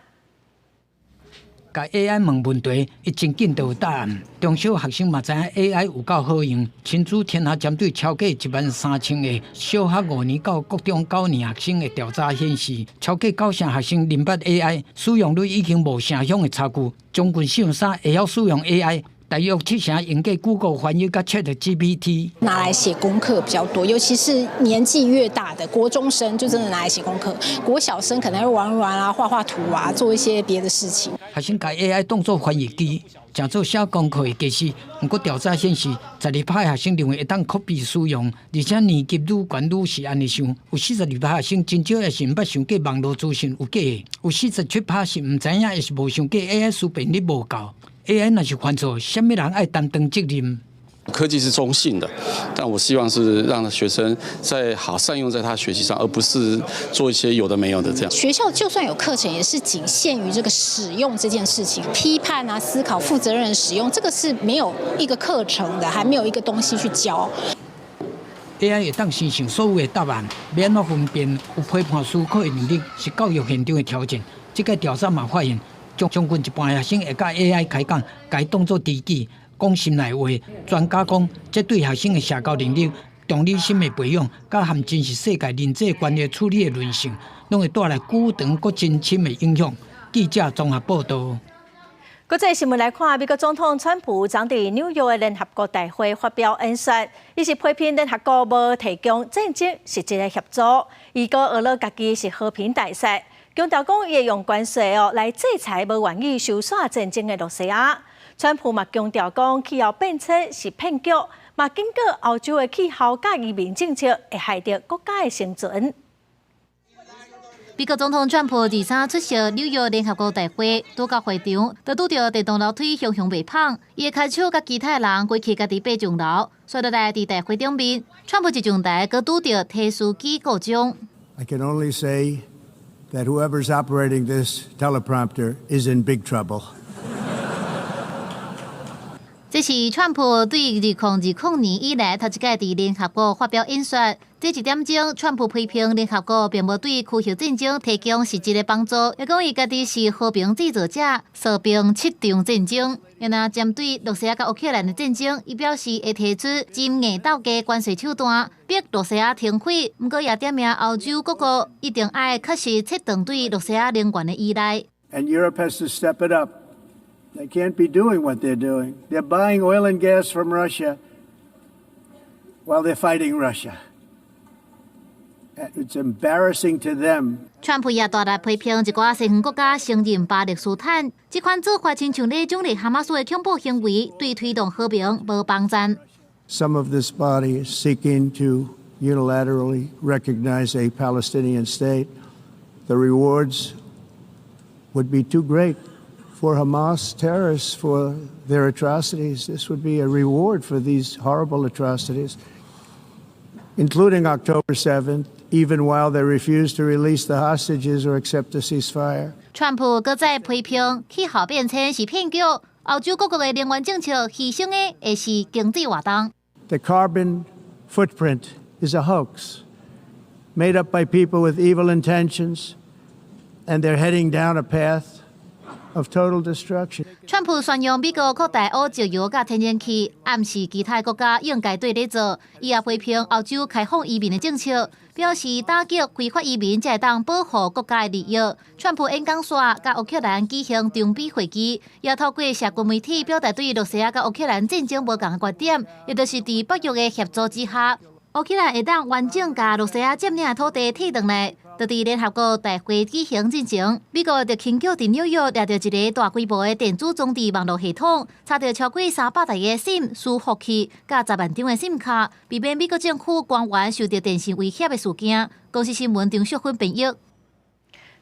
共 AI 問問題，伊真緊就有答案。中小學生嘛知影 AI 有夠好用。親子天下針對超過1萬3千個小學5年到國中9年學生的調查顯示，超過9成學生認捌 AI 使用率已經無城鄉的差距，將近4分之三會曉使用 AI。大約7成用過 Google 翻譯佮 ChatGPT。拿來寫功課比較多，尤其是年紀越大的國中生，就真的拿來寫功課。國小生可能會玩玩啊、畫畫圖啊，做一些別的事情。學生共 AI 當作翻譯機，誠做寫功課的技師。毋過調查顯示，12%學生認為會當拷貝使用，而且年級愈懸愈是按呢想。有42%學生真少抑是毋捌想過網路資訊有假的，有47%是毋知影抑是無想過 AI 思辨力無夠。AI 若是犯錯，啥物人愛擔當責任？科技是中性的，但我希望是讓學生在好善用在他學習上，而不是做一些有的沒有的這樣。學校就算有課程，也是僅限於這個使用這件事情，批判啊、思考、負責任使用，這個是沒有一個課程的，還沒有一個東西去教。 AI 會當生成所有的答案，欲按怎分辨有批判思考的能力，是教育現場的挑戰。這個調查嘛發現，將近一半學生會佮 AI 開講，共伊當作知己。講心內話。專家講，這對學生的社交能力、同理心的培養，佮和真實世界人際關係處理的韌性，攏會帶來久長閣真深的影響。記者綜合報導。國際新聞來看，美國總統川普昨佇紐約的聯合國大會發表演說，伊是批評聯合國無提供戰爭實質的協助，伊閣訛咾家己是和平大使，強調講伊會用關稅哦來制裁無願意收煞戰爭的露西亞。川普嘛強調講，氣候變遷是騙局，嘛警告歐洲的氣候佮移民政策會害著國家的生存。美國總統川普二三出席紐約聯合國大會，拄到會場，就拄著電動樓梯雄雄袂放，伊的跤手佮其他人規氣家己爬上樓，紲落來佇大會頂面，川普一上台，閣拄著提詞機故障。 I can only say that whoever's operating this teleprompter is in big trouble. 這是川普對2020年以來頭一擺佇聯合國發表演說。這一點鐘，川普批評聯合國並無對區域戰爭提供實質的幫助，伊講伊家己是和平製造者，和平七場戰爭。然後針對露西亞佮烏克蘭的戰爭，伊表示會提出真硬鬥價關稅手段，逼露西亞停火。毋過也點名歐洲各國一定愛確實切斷對露西亞能源的依賴。 And Europe has to step it up. They can't be doing what they're doing. They're buying oil and gas from Russia while they're fighting Russia. It's embarrassing to them. 川普也大力批評一寡西方國家承認巴勒斯坦，這款做法親像咧獎勵哈馬斯的恐怖行為，對推動和平無幫助。 Some of this body is seeking to unilaterally recognize a Palestinian state. The rewards would be too great for Hamas terrorists for their atrocities. This would be a reward for these horrible atrocities, including October 7th, even while they refuse to release the hostages or accept a ceasefire. 川普閣再批評氣候變遷是騙局，歐洲各國的能源政策犧牲的會是經濟活動。 The carbon footprint is a hoax made up by people with evil intentions, and they're heading down a path of total destruction. 川普宣揚美國擴大烏石油佮天然氣，暗示其他國家應該綴咧做。伊也批評歐洲開放移民的政策，表示打擊非法移民才會當保護國家的利益。川普演講煞佮烏克蘭舉行長臂會議，也透過社群媒體表達對露西亞佮烏克蘭戰爭無仝的觀點，也就是佇北約的協助之下，烏克蘭會當完整共露西亞佔領的土地提轉來。就佇聯合國大會舉行進前，美國特勤局佇紐約掠著一个大規模的電子裝置網路系統，查著超過300台的 SIM 伺服器，佮10萬張的 SIM 卡，避免美國政府官員受著電信威脅的事件。公視新聞張淑芬編譯。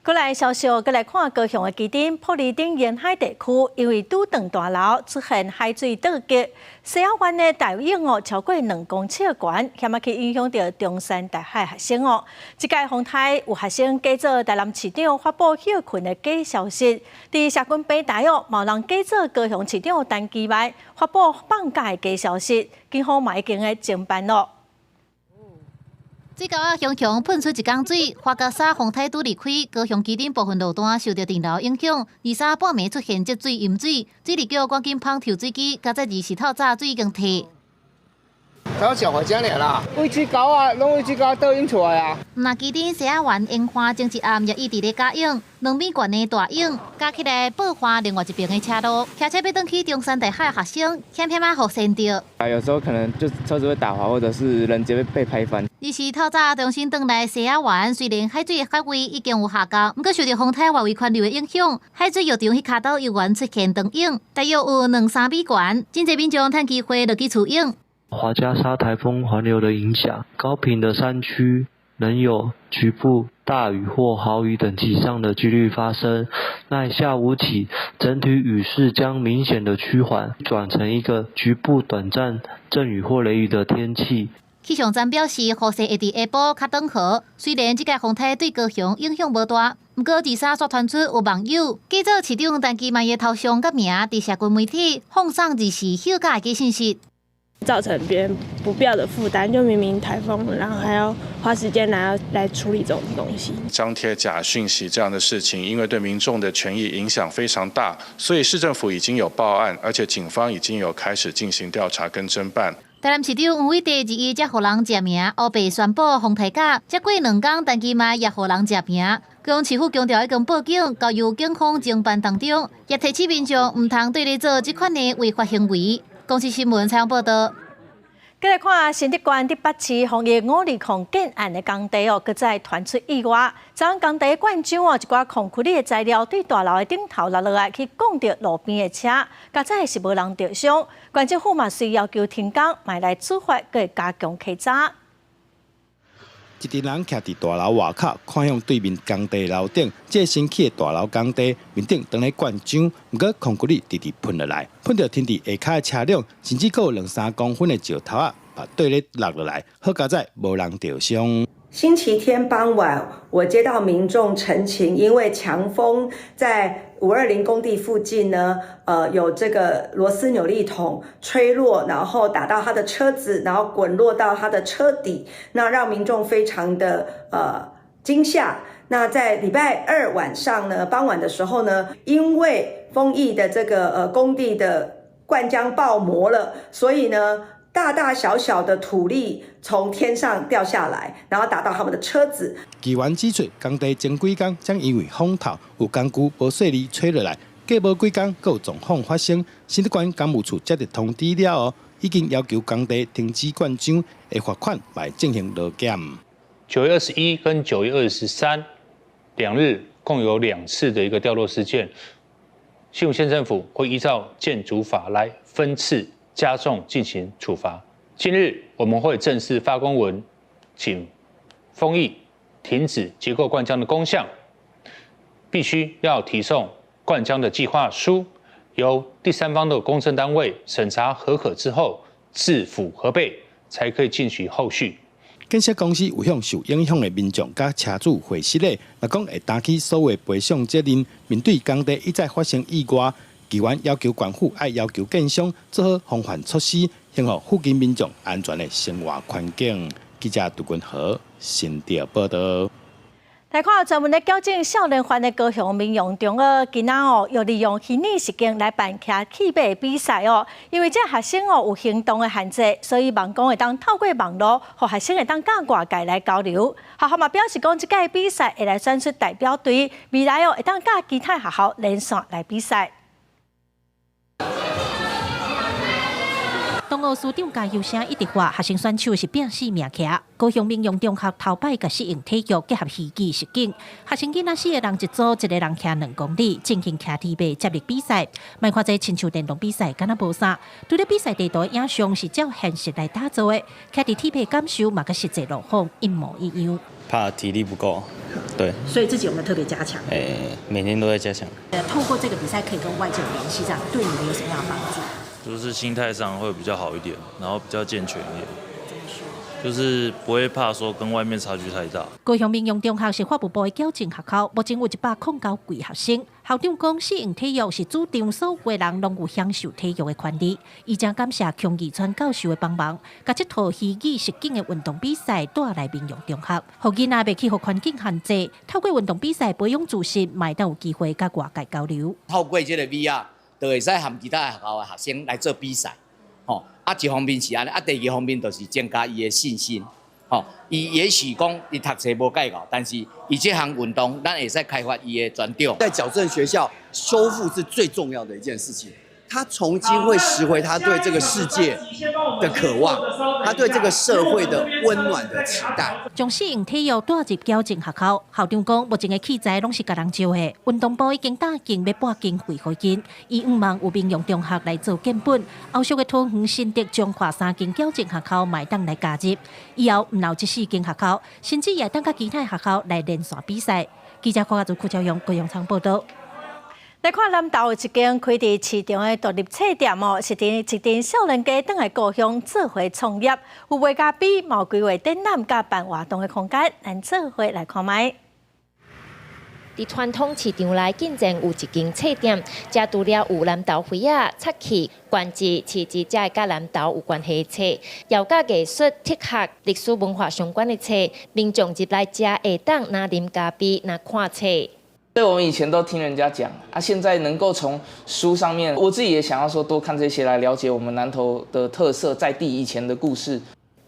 過來消息，閣來看高雄的旗津埔里頂沿海地區，因為拄斷大流出現海水倒激，西仔灣的大湧哦超過2公尺懸，險仔去影響著中山大學學生哦。這屆風颱有學生假做台南市長發布歇睏的假消息，佇社群平台哦，嘛有人假做高雄市長陳其邁發布放假的假消息，警方嘛已經咧偵辦咯。水溝仔雄雄噴出一江水，樺加沙風颱拄離開，高雄旗津部分路段受著電流影響，二三半暝出現積水淹水，水利局趕緊噴抽水機，佳哉二四透早水已經退。頭小回家啦，位置高啊，攏位置高倒湧出來啊。若旗津西仔灣沿岸前一暗也一直咧加湧，2米懸的大湧，加起來爆發另外一邊的車路，騎車欲轉去中山大學的學生，險險仔予跣著。啊，有時候可能就車子會打滑，或者是人直接被拍翻。二是透早重新轉來西仔灣，雖然海水的水位已經有下降，毋過受著風颱外圍環流的影響，海水浴場彼跤島猶原出現長湧，大約有兩三米懸，真濟民眾趁機會落去游泳。樺加沙颱風環流的影響，高屏的山區仍有局部大雨或豪雨等級上的幾率發生。那下午起，整體雨勢將明顯的趨緩，轉成一個局部短暫陣雨或雷雨的天氣。氣象站表示，雨勢會佇下晡較轉好。雖然這屆風颱對高雄影響無大，毋過二三煞傳出有網友假做市長陳其邁的頭像佮名，佇社群媒體放送二時休假的假信息。造成別人不必要的負擔，就明明颱風，然後還要花時間來處理這種東西。張貼假訊息這樣的事情，因為對民眾的權益影響非常大，所以市政府已經有報案，而且警方已經有開始進行調查跟偵辦。台南市長黃偉哲二一才予人食名，烏白宣布風颱假，才過兩工，陳其邁也予人食名。高雄市府強調已經報警，交由警方偵辦當中，也提醒民眾毋通對咧做這款的違法行為。公視新聞採訪報道。繼續看新竹縣竹北市豐益520建案的工地哦，閣再傳出意外。昨昏工地灌漿哦，一寡空隙的材料對大樓的頂頭落落來，去摃著路邊的車，佳哉是無人著傷。縣政府嘛隨要求停工，嘛來處罰，閣會加強稽查。一群人徛佇大樓外口，看向對面工地樓頂，這個新起的大樓工地面頂當咧灌漿，毋過空骨力直直噴落來，噴著停佇下跤的車輛，甚至閣有兩三公分的石頭仔，嘛綴咧落落來，好佳哉無人著傷。星期天傍晚，我接到民眾陳情，因為強風在520工地附近呢，有這個螺絲扭力桶吹落，然後打到他的車子，然後滾落到他的車底，那讓民眾非常的驚嚇。那在禮拜二晚上呢，傍晚的時候呢，因為豐益的這個工地的灌漿爆模了，所以呢，大大小小的土粒從天上掉下來，然後打到他們的車子。議員指出，工地前幾工才因為風透有工具無細膩吹落來，過無幾工閣有狀況發生。新竹縣工務處接到通知了後，已經要求工地停止灌漿，會罰款，來進行勞檢。9月21跟9月23兩日共有兩次的一個掉落事件，新竹縣政府會依照建築法來分次加重進行處罰。今日我們會正式發公文，請豐益停止結構灌漿的工項，必須要提送灌漿的計劃書，由第三方的公證單位審查核可之後，市府核備，才可以進行後續。建設公司有向受影響的民眾佮車主回失禮，若講會擔起所有賠償責任。面對工地一再發生意外，議員要求縣府愛要求建商做好防範措施，維護附近民眾安全的生活環境。記者杜君和新竹報道。來看專門咧矯正少年犯的高雄民雄中學，今仔哦又利用虛擬實境來辦騎鐵馬比賽哦。因為這學生哦有行動的限制，所以望講會當透過網路，予學生會當佮外界來交流。學校嘛表示講，這屆比賽會來選出代表隊，未來哦會當佮其他學校連線來比賽。東澳市長加油聲一直喊，學生選手是拼死命騎。高雄民雄中學頭擺共適應體育結合虛擬實境，學生囡仔四個人一組，一個人騎2公里進行騎鐵馬接力比賽。莫看這親像電動比賽，敢若無啥。除了比賽地圖影像是照現實來打造的，騎佇鐵馬感受嘛佮實際路況一模一樣。怕體力不夠，對。所以自己有沒有特別加強？每天都在加強。透過這個比賽可以跟外界聯繫，這樣對你們有什麼樣的幫助？就是心態上會比較好一點，然後比較健全一點，就是不會怕說跟外面差距太大。高雄民雄中學是法務部的矯正學校，目前有109幾學生。校長講，適應體育是主張所有人攏有享受體育的權利。伊真感謝孔義川教授的幫忙，共這套虛擬實境的運動比賽帶來民雄中學，予囡仔袂去予環境限制，透過運動比賽培養自信，嘛會當有機會佮外界交流。透過這個 VR。就會使和其他學校的學生來做比賽，吼啊，一方面是按呢，啊，第二方面就是增加伊的信心，吼，伊也許講伊讀冊無蓋夠，但是伊這項運動，咱會使開發伊的專長。在矯正學校修復是最重要的一件事情，他重新會拾回他對這個世界的渴望，他對這個社會的溫暖的期待。將適應體育帶入矯正學校，校長講，目前的器材攏是共人借的，運動部已經打定欲撥經費予𪜶，伊向望有民雄中學來做建本，後續的桃園、新竹、彰化三間矯正學校嘛會當來加入，以後毋但這四間學校，甚至也會當佮其他學校來連線比賽。記者郭家祖、郭朝陽、高陽倉報道。來看南投有一間開佇市場的獨立冊店哦，是佇一陣少年家轉來故鄉做伙創業，有賣咖啡，嘛有規劃展覽佮辦活動的空間，咱做伙來看覓。佇傳統市場內竟然有一間冊店，遮除了有南投花仔、漆器、關節、市集，遮會佮南投有關係的冊，又佮藝術、哲學、歷史文化相關的冊，民眾入來遮會當若啉咖啡，若看冊。對，我們以前都聽人家講啊，現在能夠從書上面，我自己也想要說多看這些來了解我們南投的特色，在地以前的故事。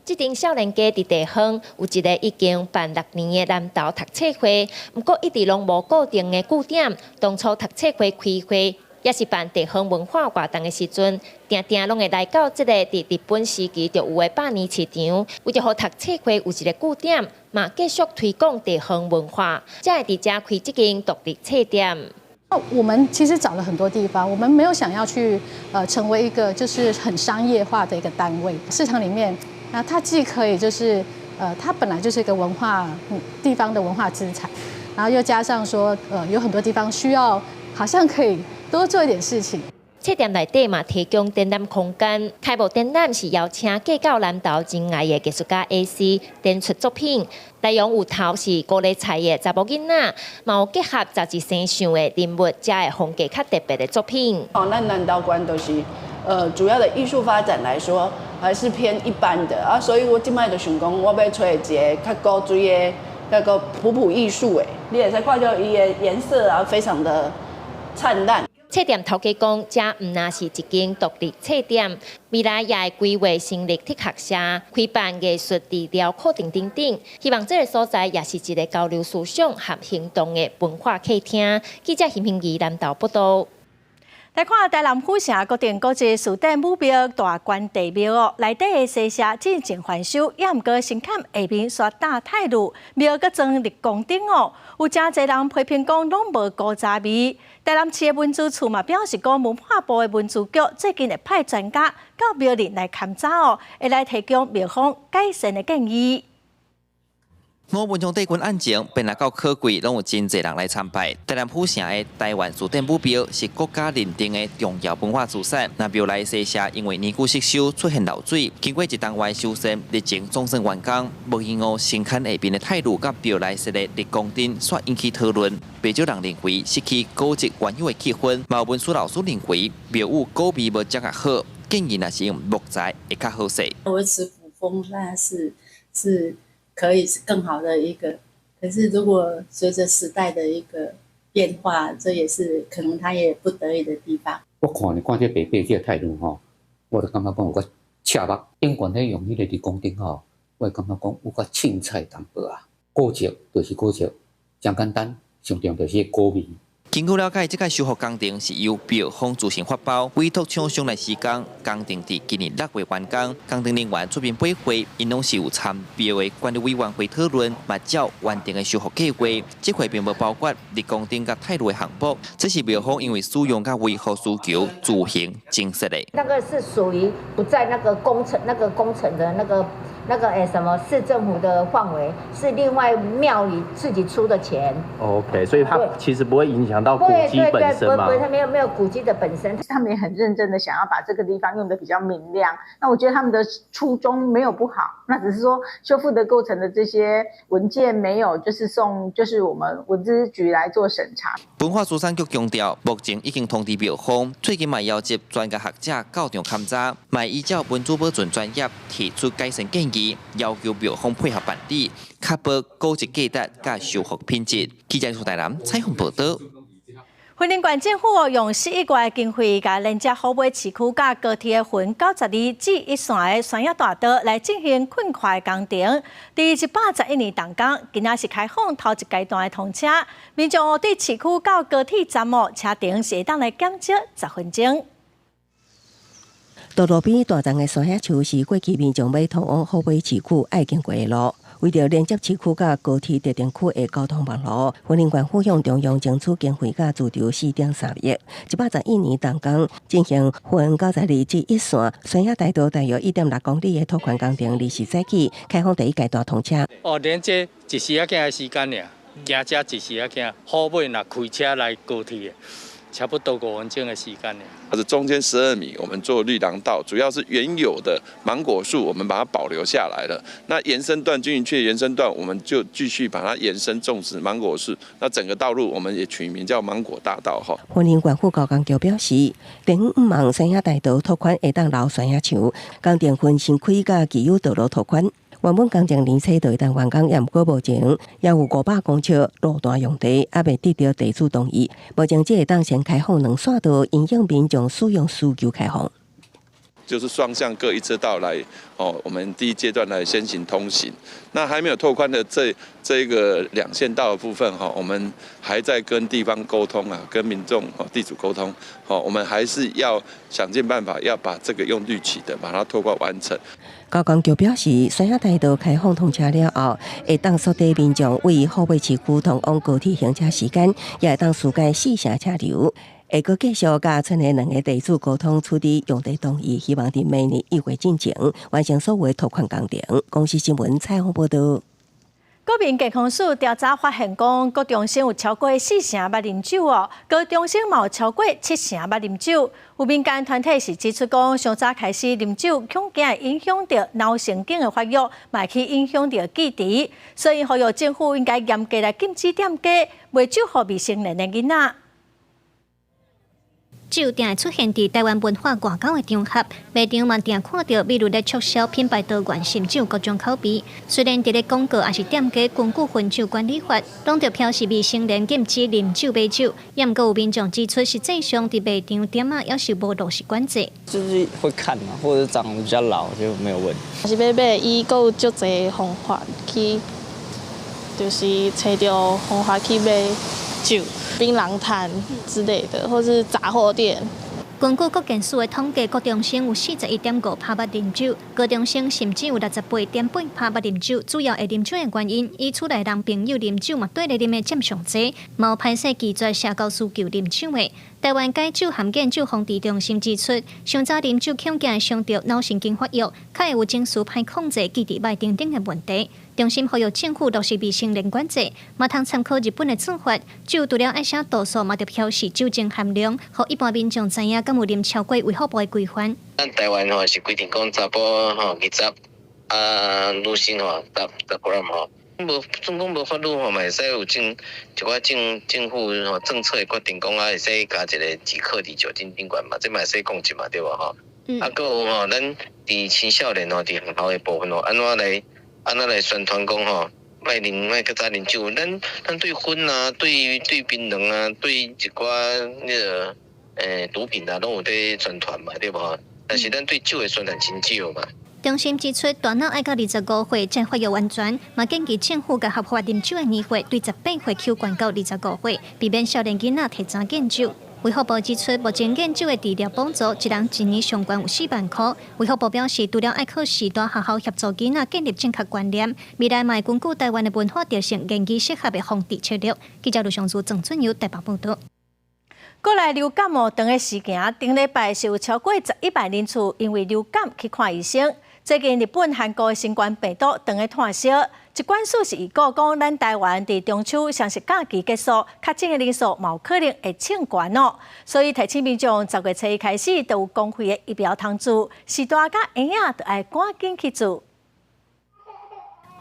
這間少年家佇地方有一个已經辦6年的南投讀冊會，毋過一直攏無固定的據點。當初讀冊會開會，也是辦地方文化活動的時陣，定定攏會來到這个佇日本時期就有的百年市場，為著予讀冊會有一个據點，嘛繼續推廣地方文化，才會佇遮開這間獨立冊店。我們其實找了很多地方，我們沒有想要去成為一個就是很商業化的一個單位。市場裡面，那它既可以就是它本來就是一個文化地方的文化資產，然後又加上說有很多地方需要，好像可以多做一點事情。冊店內底嘛提供展覽空間，開幕展覽是邀請過到南投真愛的藝術家 A.C. 展出作品，內容有頭是高麗菜的查某囡仔，嘛有結合雜誌生相的人物，才會風格較特別的作品。哦，咱南投縣就是，主要的藝術發展來說，還是偏一般的啊，所以我這擺就想講，我欲揣一个較古錐的，那個普普藝術的，你會使看著伊的顏色啊，非常的燦爛。冊店頭家講，這毋但是一間獨立冊店，未來也會規劃成立哲學社，開辦藝術治療課程等等。希望這个所在也是一个交流思想和行動的文化客廳。記者邢平儀南投報道。來看台南府城國定古蹟士典武廟大關帝廟哦，內底的西舍進前翻修，也毋過先欠下面煞搭太路，廟閣裝日光燈哦，有誠濟人批評講攏無古早味。台南市的文資處嘛表示講，文化部的文資局最近會派專家到廟裡來勘查哦，會來提供廟方改善的建議。五文昌帝君案前，本來到考季，攏有真濟人來參拜。台南府城的台灣士典武廟是國家認定的重要文化資產。那廟內西舍因為年久失修出現漏水，經過一冬外修繕，日前總算完工。無閒哦，神龛下面的太路佮廟內設的日光燈，煞引起討論。不少人認為失去古蹟原有的氣氛，嘛有文史老師認為廟宇古味無掌握好，建議若是用木材會較好勢。維持古風，那是可以是更好的一個，可是如果隨着時代的一個變化，這也是可能他也不得已的地方。我看你看這白白這個態度吼，我就感覺講有較赤目。頂懸咧用彼個日光燈吼，我會感覺講有較凊彩淡薄啊。古蹟就是古蹟，誠簡單，上重要就是古味。根據了解，這個修復工程是由廟方自行發包，委託廠商來施工。工程佇今年6月完工，工程人員出面陪會，𪜶攏是有參廟的管理委員會討論，嘛照原定的修復計劃。這回並無包括日光燈佮太路的項目，這是廟方因為使用佮維護需求自行增設的。那個是屬於不在那個工程、那個工程的那個什麼市政府的範圍，是另外廟裡自己出的錢。 OK，所以它其實不會影響到古蹟本身嘛？不會，它沒有古蹟的本身。他們也很認真的想要把這個地方用得比較明亮。那我覺得他們的初衷沒有不好，那只是說修復的過程的這些文件沒有，就是送，就是我們文資局來做審查。文化資產局強調，目前已經通知廟方，最近嘛邀集專家學者到場勘查，嘛依照文資保存專業提出改善建議，要求廟方配合辦理，確保古蹟價值佮修復品質。記者蘇台南採訪報道。雲林縣政府用4億外的經費，共連接虎尾市區佮高鐵的雲92至1線的山野大道來進行擴寬工程。佇111年動工，今仔是開放頭一階段的通車。民眾對市區到高鐵站哦，車程是會當來減少10分鐘。道路邊大叢的山葉樹是過去民眾欲通往虎尾市區愛經過的路。為著連接市區佮高鐵特定區的交通網路，雲林縣府向中央爭取經費佮資助4.3億。111年動工進行雲92至1線山野大道大約1.6公里的拓寬工程，20早起開放第一階段通車。哦，連接一時仔仔的時間爾，行遮一時仔仔，虎尾若開車來高鐵的，差不多5分鐘的時間。它是中間12米，我們做綠廊道，主要是原有的芒果樹，我們把它保留下來了。那延伸段軍營區的延伸段，我們就繼續把它延伸種植芒果樹。那整個道路我們也取名叫芒果大道。哈。雲林縣府高工局表示，地方向望山野大道拓寬會當留山野樹，工程分新開佮既有道路拓寬。原本工程年初就會當完工，也毋過目前猶有500公尺路段用地，猶未得著地主同意。目前只會當先開放兩線道，因應民眾使用需求開放。就是雙向各一車道來，哦，我們第一階段來先行通行。那還沒有拓寬的這個兩線道的部分，哈，我們還在跟地方溝通啊，跟民眾哦地主溝通，好，我們還是要想盡辦法要把這個用綠取的把它拓寬完成。高工局表示，山野大道開放通車了後，會當縮短民眾對虎尾市區通往高鐵行車時間，也會當疏解四城車流。會閣繼續佮村內兩个地主溝通，取得用地同意，希望佇明年1月進前完成所有拓寬工程。公視新聞採訪報導。國民健康署調查發現，講國中生有超過四成捌啉酒哦，高中生嘛有超過七成捌啉酒。有民間團體是指出講，傷早開始啉酒，恐驚會影響著腦神經的發育，嘛會去影響著記憶。所以呼籲政府應該嚴格來禁止店家賣酒予未成年的囡仔。酒定會出現佇臺灣文化外交的場合，賣場嘛定看著，比如咧促銷品牌多元新酒各種口味。雖然佇咧廣告抑是店家根據分酒管理法，攏著標示未成年禁止啉酒買酒，也毋過有民眾指出，實際上佇賣場店仔猶是無落實管制。就是會看嘛，或者長得比較老就沒有問。是欲買，伊閣有足濟方法去，就是揣著方法去買酒。檳榔攤之類的，或是雜貨店。根據國健署的統計，國中生有41.5%捌啉酒，高中生甚至有68.8%捌啉酒。主要會啉酒的原因，伊厝內人朋友啉酒嘛，綴咧啉的佔上濟，嘛有歹勢拒絕社交需求啉酒的。臺灣解酒和戒酒防治中心指出，傷早啉酒恐驚會傷著腦神經發育，較會有情緒歹控制、記憶䆀等等的問題。中心呼籲政府落實未成年管制，嘛通參考日本的做法。酒除了愛寫度數，嘛著標示酒精含量，予一般民眾知影敢有啉超過衛福部的規範。咱臺灣吼是規定講查埔吼20，啊女性吼10 gram 吼。無總講無法律吼，嘛會使有政一寡政府吼政策的決定講啊，會使加一個幾克佇酒精頂懸嘛，這嘛會使講一嘛對無吼？啊，閣有吼，咱佇青少年吼，佇學校的部分吼，按怎來宣傳講吼，莫啉莫閣早啉酒，咱對薰啊，對檳榔啊，對一寡那个毒品啊，攏有佇宣傳嘛，對無？但是咱對酒的宣傳真少嘛。中心指出，大腦愛到25歲才發育完全，嘛建議政府共合法啉酒的年歲對18歲起懸到25歲，避免少年囡仔提早戒酒。衛福部指出，目前戒酒的治療補助，一人一年上懸有4萬箍。衛福部表示，除了愛靠序大學校協助囡仔建立正確觀念，未來嘛會根據臺灣的文化特性，研究適合的防治策略。記者盧尚珠、鄭俊友台北報導。過來流感哦，長的時間，頂禮拜是有超過11萬人次因為流感去看醫生。最近日本、韓國的新冠病毒當咧湠燒，疾管署是預告講，咱臺灣佇中秋雙十假期結束，確診的人數嘛有可能會衝懸哦。所以提醒民眾，10月初一開始都有公費的疫苗通注，序大佮嬰仔都愛趕緊去注。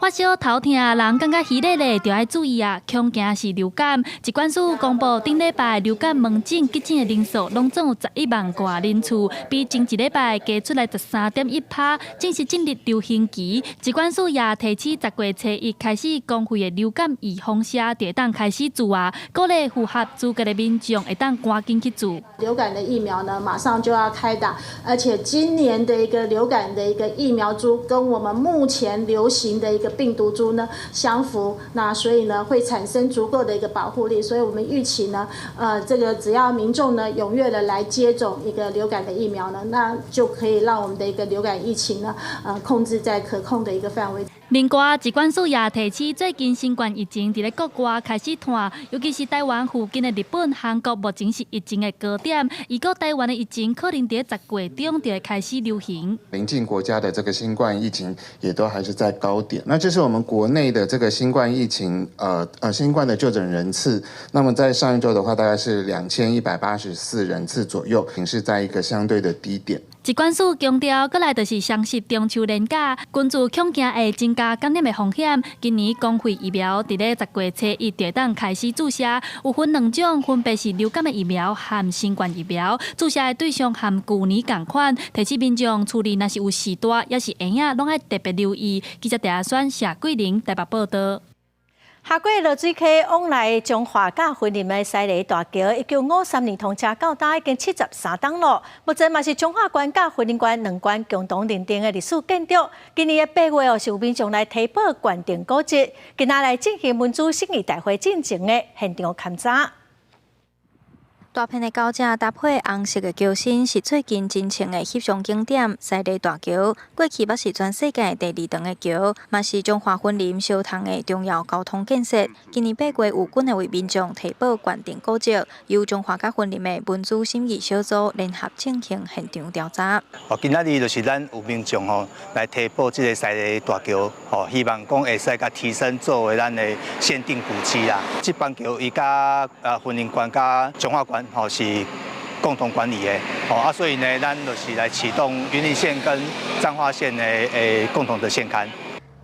發燒頭疼，人感覺虛咧咧，就愛注意啊！恐驚是流感。疾管署公布，頂禮拜流感門診急診的人數，攏總有11萬外人次，比前一禮拜加出來13.1%，正式進入流行期。疾管署也提醒，10月初一開始，公費的流感預防射就會當開始注啊，鼓勵符合資格的民眾會當趕緊去注。流感的疫苗呢，馬上就要開打，而且今年的一個流感的一個疫苗株，跟我們目前流行的一個病毒株呢相符，那所以呢會產生足夠的一個保護力，所以我們預期呢，這個只要民眾呢踴躍的來接種一個流感的疫苗呢，那就可以讓我們的一個流感疫情呢，控制在可控的一個範圍。另外，疾管署也提醒，最近新冠疫情佇咧國外開始湠，尤其是台灣附近的日本、韓國，目前是疫情的高點。預估台灣的疫情可能佇10月中就會開始流行。鄰近國家的這個新冠疫情也都還是在高點。那這是我們國內的這個新冠疫情，新冠的確診人次。那麼在上一周的話，大概是2184人次左右，是在一個相對的低點。疾管署強調，過來就是雙十中秋連假，群聚恐驚會增加感染的風險。今年公費疫苗佇咧10月初一就會當開始注射，有分兩種，分別是流感的疫苗和新冠疫苗。注射的對象和舊年仝款，提醒民眾厝裡若是有序大，抑是嬰仔，攏愛特別留意。記者鄭阿選、謝桂玲台北報道。夏季濁水溪往來彰化佮雲林的西螺大橋，1953年通車到今已經73冬咯。目前嘛是彰化縣佮雲林縣兩縣共同認定的歷史建築。今年的8月哦，是有民眾來提報縣定古蹟，今仔來進行文資審議大會進前的現場勘查。大片的高架搭配紅色的橋身，是最近真穿的翕相景點西螺大橋。過去捌是全世界第二長的橋，嘛是彰化雲林相通的重要交通建設。今年8月有幾位民眾提報縣定古蹟，由彰化佮雲林的文資審議小組聯合進行現場調查。哦，今仔日就是咱有民眾吼來提報這个西螺大橋，吼，希望講會使共提升作為咱的縣定古蹟啦。這板橋伊佮雲林縣佮彰化縣吼是共同管理的，吼啊，所以呢，咱就是來啟動雲林縣跟彰化縣的共同的現勘。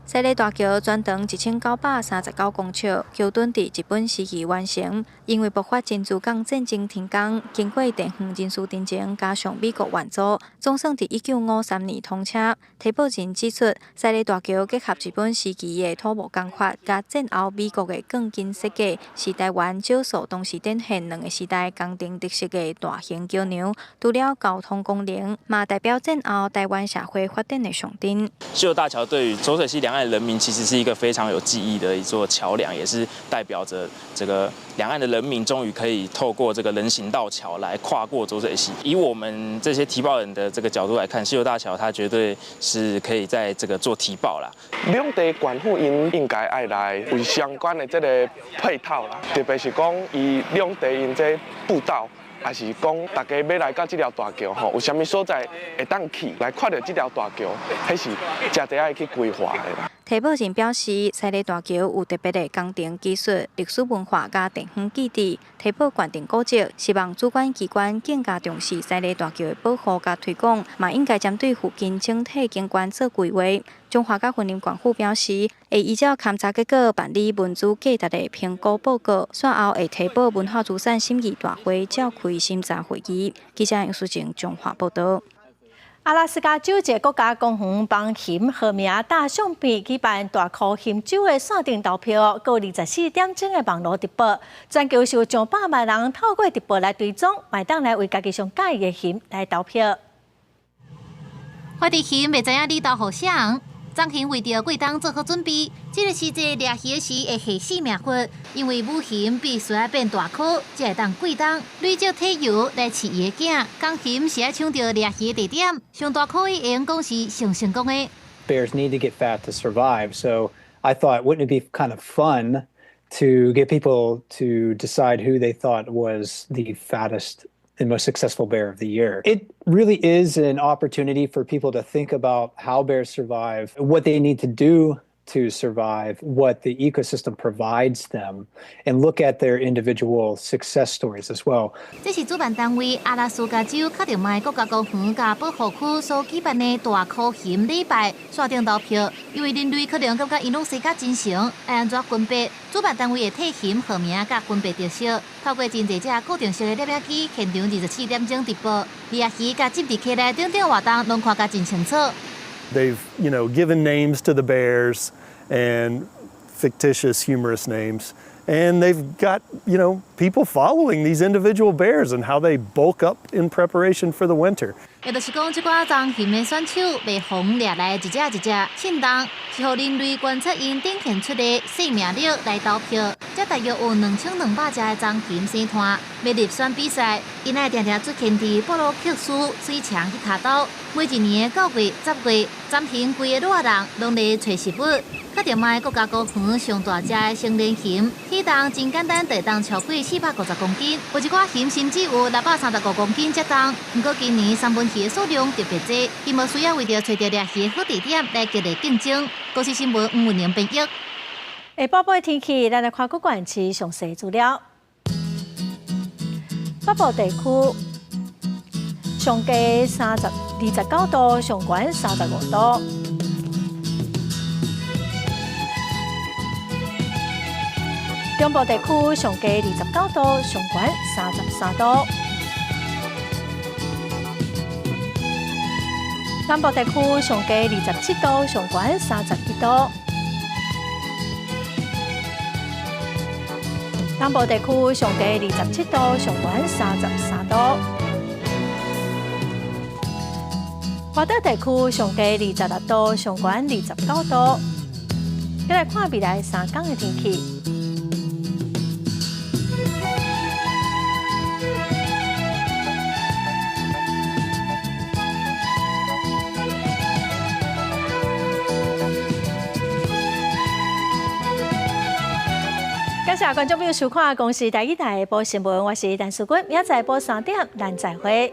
西螺大橋全長1939公尺，橋墩佇日本時期完成。因為爆發珍珠港戰爭停工，經過地方人士陳情，加上美國援助，總算佇1953年通車。提報人指出，西螺大橋結合日本時期的土木工法，佮戰後美國的鋼筋設計，是台灣少數同時展現兩个時代工程特色的大型橋梁。除了交通功能，嘛代表戰後台灣社會發展的象徵。溪流大橋對於濁水溪兩岸人民其實是一個非常有記憶的一座橋梁，也是代表着這個兩岸的人民終於可以透過這個人行道橋來跨過濁水溪。以我們這些提報人的這個角度來看，溪流大橋它絕對是可以在這個做提報啦。兩地縣府𪜶應該愛來為相關的這个配套啦，特別是講伊兩地𪜶這步道。抑是講大家欲來到這條大橋吼，有啥物所在會當去來看著這條大橋，彼是誠濟愛去規劃的啦。提報人表示，西螺大橋有特別的工程技術、歷史文化佮地方記憶，提報縣定古蹟，希望主管機關更加重視西螺大橋的保護佮推廣，嘛應該針對附近整體景觀做規劃。彰化佮雲林縣府表示，會依照勘查結果辦理文資價值的評估報告，煞後會提報文化資產審議大會召開審查會議。記者楊淑靜彰化報道。阿拉斯加州一个國家公園幫熊號名大相片舉辦大箍熊酒的線頂投票，閣有24點鐘的網路直播，全球有上百萬人透過直播來追蹤，會當來為家己上佮意的熊來投票。懷著熊袂知影你投予啥？棕熊為著過冬做好準備，這个時節掠魚時會下死命活，因為母熊必須愛變大箍，才會當過冬。累積體油來飼伊的囝。公熊是愛搶著掠魚地點，上大箍會用講是上成功的。 Bears need to get fat to survive, so I thought, wouldn't it be kind of fun to get people to decide who they thought was the fattest and most successful bear of the year? It really is an opportunity for people to think about how bears survive, what they need to do to survive, what the ecosystem provides them, and look at their individual success stories as well. 這是主辦單位阿拉斯加州卡特麥國家公園佮保護區所舉辦的大箍熊禮拜線頂投票，因為人類可能感覺𪜶攏生甲真成，愛按怎分別？主辦單位會替熊號名佮分別特色，透過真濟隻固定式的攝影機，現場24點鐘直播，掠魚佮政治溪內等等活動，攏看甲真清楚。 They've given names to the bears and fictitious, humorous names. And they've got people following these individual bears and how they bulk up in preparation for the winter. 也就是講，這寡棕熊的選手袂予掠來一隻一隻稱重，是予人類觀測𪜶展現出的生命力來投票。這大約有2200隻的棕熊生團欲入選比賽，𪜶愛定定出現佇布魯克斯水牆彼跤頭。每一年的9月、10月，棕熊規个熱人攏來揣食物。卡特麥國家公園上大隻的成年熊，體重真簡單，就會當超過450公斤。有一寡熊甚至有635公斤遮重。毋過今年三文魚的數量特別濟，𪜶無需要為著揣著掠魚的好地點來激烈競爭。公視新聞黃文玲編譯。下晡晡天氣，咱來看各縣市詳細資料。北部地區上低29度，上懸35度。中部地區上低29度，上懸33度。南部地區上低27度，上懸31度。南部地區上低27度，上懸33度。華東地區上低26度，上懸29度。再來看未來3天的天氣。感謝觀眾朋友收看《公視台語台》的報新聞，我是陳淑君，明仔載晡3點，咱再會。